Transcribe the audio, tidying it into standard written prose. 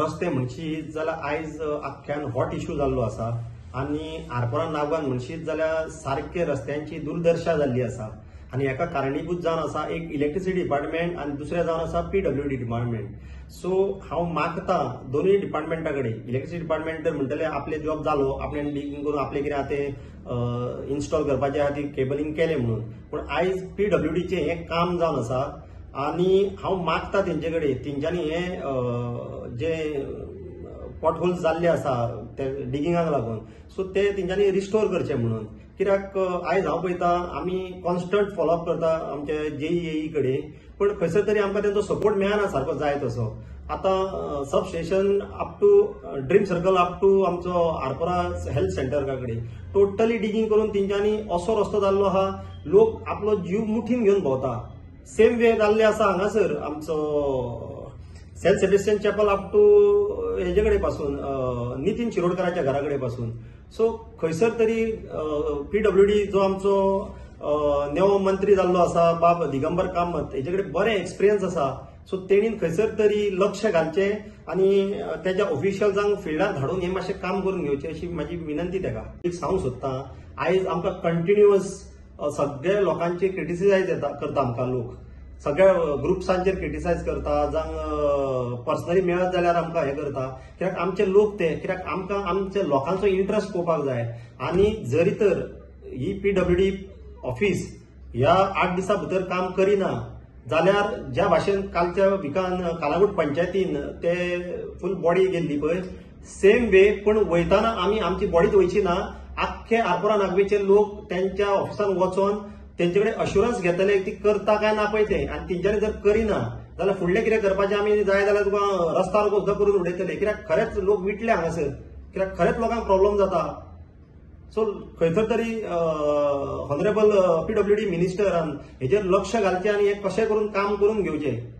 रस्ते म्हणशीत जाल्यार आयज आख्ख्यान हॉट इशू जाल्लो आसा आनी आरपोरा नागवान म्हणशीत जाल्यार सारके रस्त्यांची दुर्दशा जाल्ली आसा आनी हेका कारणीभूत जावन आसा एक इलेक्ट्रिसिटी डिपार्टमेंट आनी दुसरें जावन आसा पीडब्ल्यूडी डिपार्टमेंट. सो हांव मागता दोनूय डिपार्टमेंटा कडेन, इलेक्ट्रिसिटी डिपार्टमेंट तर म्हणटले आपले जॉब जालो, आपल्यान डिगींग करून आपलें कितें आहा तें इन्स्टॉल करपाचें आहा ती केबलिंग केलें म्हणून, पूण आयज पीडब्ल्यूडीचें हें काम जावन आसा आनी हांव मागता तेंचे कडेन तेंच्यांनी हें जे पॉटहोल्स जाल्ले आसा ते डिगिंगाक लागून सो ते तेंच्यांनी रिस्टोर करचे म्हणून. कित्याक आयज हांव पळयता आमी कॉन्स्टंट फॉलोअप करता आमच्या जेई कडेन, पूण खंयसर तरी आमकां तेंचो सपोर्ट मेळना सारको जाय तसो. आतां sub station up to dream circle up to आमचो आरपोरा हेल्थ सेंटरा कडेन टोटली डिगींग करून तेंच्यांनी असो रस्तो जाल्लो आहा, लोक आपलो जीव मुठीन घेवन भोंवता. सेम वे जाल्ले आसा हांगासर आमचो Saint Sebastian chapel up to हेजे कडेन पासून नितीन शिरोडकराच्या घरा कडेन पासून. सो खंयसर तरी पीडब्ल्यूडी जो आमचो नवो मंत्री जाल्लो आसा बाब दिगंबर कामत, हेजे कडेन बरें एक्सपिरियन्स आसा, सो तेणीन खंयसर तरी लक्ष घालचें आनी तेज्या ऑफिशियल्सांक फिल्डार धाडून हें मातशें काम करून घेवचें अशी म्हाजी विनंती तेका. एक सांगूंक सोदता, आयज आमकां कंटिन्युअस सगळे लोकांचे क्रिटिसायज येता करता, आमकां लोक सगळ्या ग्रुप्सांचेर क्रिटिसायज करता, जावं पर्सनली मेळत जाल्यार आमकां हें करता. कित्याक आमचे लोक ते, कित्याक आमकां आमच्या लोकांचो इंट्रस्ट पळोवपाक जाय. आनी जरी तर ही पीडब्ल्यूडी ऑफिस ह्या 8 दिसां भितर काम करिना जाल्यार ज्या भाशेन कालच्या विकान कालागूट पंचायतीन ते फूल बॉडी गेल्ली पळय सेम वे, पूण वयताना आमी आमची बॉडीच वयची ना, आख्खे आरपोरा नागवेचे लोक तेंच्या ऑफिसान वचोन तेंचे कडेन अश्युरन्स घेतले ती करता काय ना पळय तें, आनी तेंच्यांनी जर करिना जाल्यार फुडलें कितें करपाचें आमी जाय जाल्यार तुका रस्ता रोको सुद्दां करून उडयतले. कित्याक खरेंच लोक विटले हांगासर, कित्याक खरेंच लोकांक प्रॉब्लम जाता. सो खंयसर तरी ऑनरेबल पीडब्ल्यूडी मिनिस्टरान हेजेर लक्ष घालचें आनी हें कशें करून काम करून घेवचें.